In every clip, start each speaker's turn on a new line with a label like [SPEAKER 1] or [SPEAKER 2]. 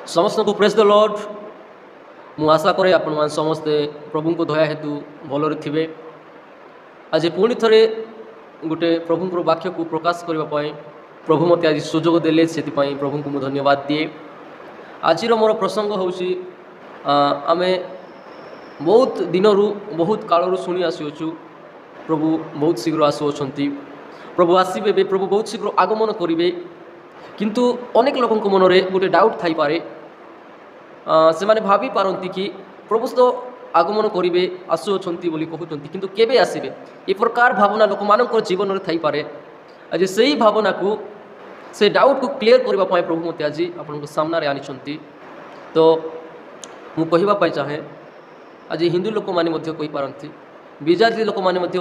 [SPEAKER 1] ସମସ୍ତଙ୍କୁ ପ୍ରେଜ୍ ଦ ଲର୍ଡ଼। ମୁଁ ଆଶା କରେ ଆପଣମାନେ ସମସ୍ତେ ପ୍ରଭୁଙ୍କ ଦୟା ହେତୁ ଭଲରେ ଥିବେ। ଆଜି ପୁଣି ଥରେ ଗୋଟେ ପ୍ରଭୁଙ୍କର ବାକ୍ୟକୁ ପ୍ରକାଶ କରିବା ପାଇଁ ପ୍ରଭୁ ମୋତେ ଆଜି ସୁଯୋଗ ଦେଲେ, ସେଥିପାଇଁ ପ୍ରଭୁଙ୍କୁ ମୁଁ ଧନ୍ୟବାଦ ଦିଏ। ଆଜିର ମୋର ପ୍ରସଙ୍ଗ ହେଉଛି, ଆମେ ବହୁତ ଦିନରୁ ବହୁତ କାଳରୁ ଶୁଣି ଆସୁଅଛୁ ପ୍ରଭୁ ବହୁତ ଶୀଘ୍ର ଆସୁଅଛନ୍ତି, ପ୍ରଭୁ ଆସିବେ ଏବେ, ପ୍ରଭୁ ବହୁତ ଶୀଘ୍ର ଆଗମନ କରିବେ। କିନ୍ତୁ ଅନେକ ଲୋକଙ୍କ ମନରେ ଗୋଟେ ଡାଉଟ୍ ଥାଇପାରେ, ସେମାନେ ଭାବିପାରନ୍ତି କି ପ୍ରଭୁ ତ ଆଗମନ କରିବେ, ଆସୁଅଛନ୍ତି ବୋଲି କହୁଛନ୍ତି, କିନ୍ତୁ କେବେ ଆସିବେ? ଏ ପ୍ରକାର ଭାବନା ଲୋକମାନଙ୍କ ଜୀବନରେ ଥାଇପାରେ। ଆଜି ସେଇ ଭାବନାକୁ, ସେ ଡାଉଟ୍କୁ କ୍ଲିୟର୍ କରିବା ପାଇଁ ପ୍ରଭୁ ମୋତେ ଆଜି ଆପଣଙ୍କ ସାମ୍ନାରେ ଆଣିଛନ୍ତି। ତ ମୁଁ କହିବା ପାଇଁ ଚାହେଁ, ଆଜି ହିନ୍ଦୁ ଲୋକମାନେ ମଧ୍ୟ କହିପାରନ୍ତି, ବିଜାତି ଲୋକମାନେ ମଧ୍ୟ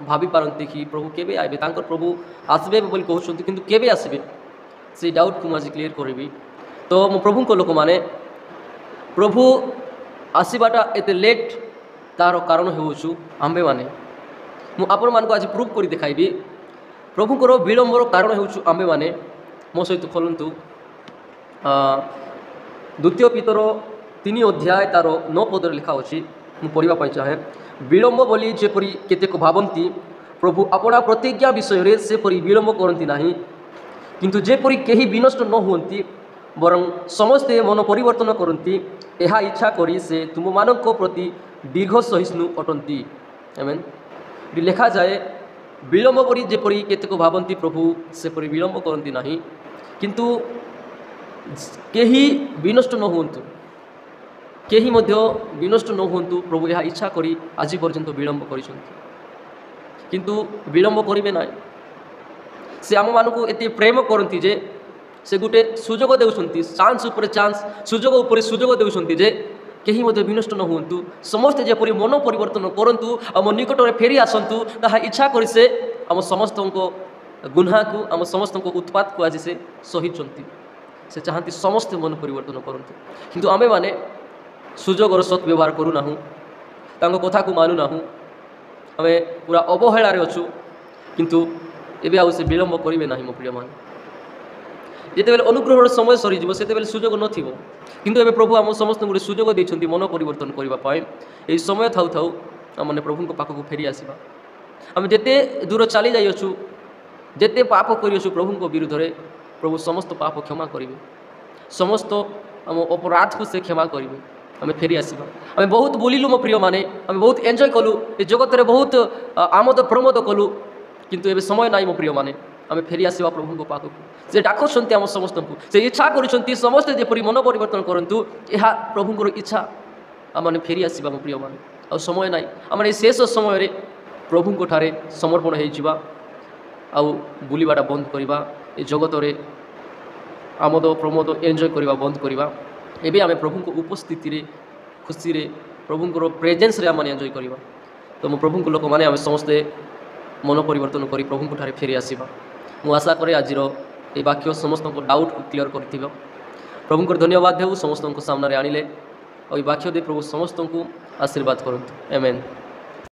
[SPEAKER 1] ଭାବିପାରନ୍ତି କି ପ୍ରଭୁ କେବେ ଆସିବେ, ତାଙ୍କର ପ୍ରଭୁ ଆସିବେ ବୋଲି କହୁଛନ୍ତି, କିନ୍ତୁ କେବେ ଆସିବେ? ସେଇ ଡାଉଟ୍କୁ ମୁଁ ଆଜି କ୍ଲିୟର୍ କରିବି। ତ ମୋ ପ୍ରଭୁଙ୍କ ଲୋକମାନେ, ପ୍ରଭୁ ଆସିବାଟା ଏତେ ଲେଟ୍, ତା'ର କାରଣ ହେଉଛୁ ଆମ୍ଭେମାନେ। ମୁଁ ଆପଣମାନଙ୍କୁ ଆଜି ପ୍ରୁଭ୍ କରି ଦେଖାଇବି ପ୍ରଭୁଙ୍କର ବିଳମ୍ବର କାରଣ ହେଉଛୁ ଆମ୍ଭେମାନେ। ମୋ ସହିତ ଖୋଲନ୍ତୁ ଦ୍ୱିତୀୟ ପିତର 3 ଅଧ୍ୟାୟ ତା'ର 9 ପଦରେ ଲେଖା ଅଛି, ମୁଁ ପଢ଼ିବା ପାଇଁ ଚାହେଁ। ବିଳମ୍ବ ବୋଲି ଯେପରି କେତେକ ଭାବନ୍ତି, ପ୍ରଭୁ ଆପଣା ପ୍ରତିଜ୍ଞା ବିଷୟରେ ସେପରି ବିଳମ୍ବ କରନ୍ତି ନାହିଁ, କିନ୍ତୁ ଯେପରି କେହି ବିନଷ୍ଟ ନ ହୁଅନ୍ତି, ବରଂ ସମସ୍ତେ ମନ ପରିବର୍ତ୍ତନ କରନ୍ତି, ଏହା ଇଚ୍ଛା କରି ସେ ତୁମମାନଙ୍କ ପ୍ରତି ଦୀର୍ଘ ସହିଷ୍ଣୁ ଅଟନ୍ତି। ଆମେନ୍। ଏଠି ଲେଖାଯାଏ, ବିଳମ୍ବ ପରି ଯେପରି କେତେକ ଭାବନ୍ତି, ପ୍ରଭୁ ସେପରି ବିଳମ୍ବ କରନ୍ତି ନାହିଁ, କିନ୍ତୁ କେହି ବିନଷ୍ଟ ନ ହୁଅନ୍ତୁ, କେହି ମଧ୍ୟ ବିନଷ୍ଟ ନ ହୁଅନ୍ତୁ, ପ୍ରଭୁ ଏହା ଇଚ୍ଛା କରି ଆଜି ପର୍ଯ୍ୟନ୍ତ ବିଳମ୍ବ କରିଛନ୍ତି। କିନ୍ତୁ ବିଳମ୍ବ କରିବେ ନାହିଁ। ସେ ଆମମାନଙ୍କୁ ଏତେ ପ୍ରେମ କରନ୍ତି ଯେ ସେ ଗୋଟେ ସୁଯୋଗ ଦେଉଛନ୍ତି, ଚାନ୍ସ ଉପରେ ଚାନ୍ସ, ସୁଯୋଗ ଉପରେ ସୁଯୋଗ ଦେଉଛନ୍ତି ଯେ କେହି ମଧ୍ୟ ବିନଷ୍ଟ ନ ହୁଅନ୍ତୁ, ସମସ୍ତେ ଯେପରି ମନ ପରିବର୍ତ୍ତନ କରନ୍ତୁ ଆଉ ମୋ ନିକଟରେ ଫେରି ଆସନ୍ତୁ, ତାହା ଇଚ୍ଛା କରି ସେ ଆମ ସମସ୍ତଙ୍କ ଗୁହ୍ନାକୁ, ଆମ ସମସ୍ତଙ୍କ ଉତ୍ପାତକୁ ଆଜି ସେ ସହିଛନ୍ତି। ସେ ଚାହାନ୍ତି ସମସ୍ତେ ମନ ପରିବର୍ତ୍ତନ କରନ୍ତୁ, କିନ୍ତୁ ଆମେମାନେ ସୁଯୋଗର ସଦ୍ବ୍ୟବହାର କରୁନାହୁଁ, ତାଙ୍କ କଥାକୁ ମାନୁନାହୁଁ, ଆମେ ପୁରା ଅବହେଳାରେ ଅଛୁ। କିନ୍ତୁ ଏବେ ଆଉ ସେ ବିଳମ୍ବ କରିବେ ନାହିଁ ମୋ ପ୍ରିୟମାନେ। ଯେତେବେଳେ ଅନୁଗ୍ରହର ସମୟ ସରିଯିବ ସେତେବେଳେ ସୁଯୋଗ ନଥିବ, କିନ୍ତୁ ଏବେ ପ୍ରଭୁ ଆମ ସମସ୍ତଙ୍କୁ ଗୋଟେ ସୁଯୋଗ ଦେଇଛନ୍ତି ମନ ପରିବର୍ତ୍ତନ କରିବା ପାଇଁ। ଏହି ସମୟ ଥାଉ ଥାଉ ଆମମାନେ ପ୍ରଭୁଙ୍କ ପାଖକୁ ଫେରି ଆସିବା। ଆମେ ଯେତେ ଦୂର ଚାଲି ଯାଇଅଛୁ, ଯେତେ ପାପ କରିଅଛୁ ପ୍ରଭୁଙ୍କ ବିରୁଦ୍ଧରେ, ପ୍ରଭୁ ସମସ୍ତ ପାପ କ୍ଷମା କରିବେ, ସମସ୍ତ ଆମ ଅପରାଧକୁ ସେ କ୍ଷମା କରିବେ। ଆମେ ଫେରି ଆସିବା। ଆମେ ବହୁତ ବୁଲିଲୁ ମୋ ପ୍ରିୟମାନେ, ଆମେ ବହୁତ ଏନ୍ଜୟ କଲୁ ଏ ଜଗତରେ, ବହୁତ ଆମୋଦ ପ୍ରମୋଦ କଲୁ, କିନ୍ତୁ ଏବେ ସମୟ ନାହିଁ ମୋ ପ୍ରିୟମାନେ। ଆମେ ଫେରି ଆସିବା ପ୍ରଭୁଙ୍କ ପାଖକୁ। ସେ ଡାକୁଛନ୍ତି ଆମ ସମସ୍ତଙ୍କୁ, ସେ ଇଚ୍ଛା କରୁଛନ୍ତି ସମସ୍ତେ ଯେପରି ମନ ପରିବର୍ତ୍ତନ କରନ୍ତୁ, ଏହା ପ୍ରଭୁଙ୍କର ଇଚ୍ଛା। ଆମମାନେ ଫେରି ଆସିବା ମୋ ପ୍ରିୟମାନେ, ଆଉ ସମୟ ନାହିଁ। ଆମେ ଏ ଶେଷ ସମୟରେ ପ୍ରଭୁଙ୍କ ଠାରେ ସମର୍ପଣ ହେଇଯିବା ଆଉ ବୁଲିବାଟା ବନ୍ଦ କରିବା, ଏ ଜଗତରେ ଆମୋଦ ପ୍ରମୋଦ ଏନ୍ଜୟ କରିବା ବନ୍ଦ କରିବା। ଏବେ ଆମେ ପ୍ରଭୁଙ୍କ ଉପସ୍ଥିତିରେ ଖୁସିରେ ପ୍ରଭୁଙ୍କର ପ୍ରେଜେନ୍ସରେ ଆମେ ଏନ୍ଜୟ କରିବା। ତ ମୋ ପ୍ରଭୁଙ୍କ ଲୋକମାନେ, ଆମେ ସମସ୍ତେ ମନ ପରିବର୍ତ୍ତନ କରି ପ୍ରଭୁଙ୍କ ଠାରେ ଫେରି ଆସିବା। ମୁଁ ଆଶା କରେ ଆଜିର ଏ ବାକ୍ୟ ସମସ୍ତଙ୍କ ଡାଉଟ୍କୁ କ୍ଲିୟର୍ କରିଥିବ। ପ୍ରଭୁଙ୍କର ଧନ୍ୟବାଦ ହେଉ ସମସ୍ତଙ୍କ ସାମ୍ନାରେ ଆଣିଲେ, ଆଉ ଏ ବାକ୍ୟ ଦେଇ ପ୍ରଭୁ ସମସ୍ତଙ୍କୁ ଆଶୀର୍ବାଦ କରନ୍ତୁ। ଆମେନ୍।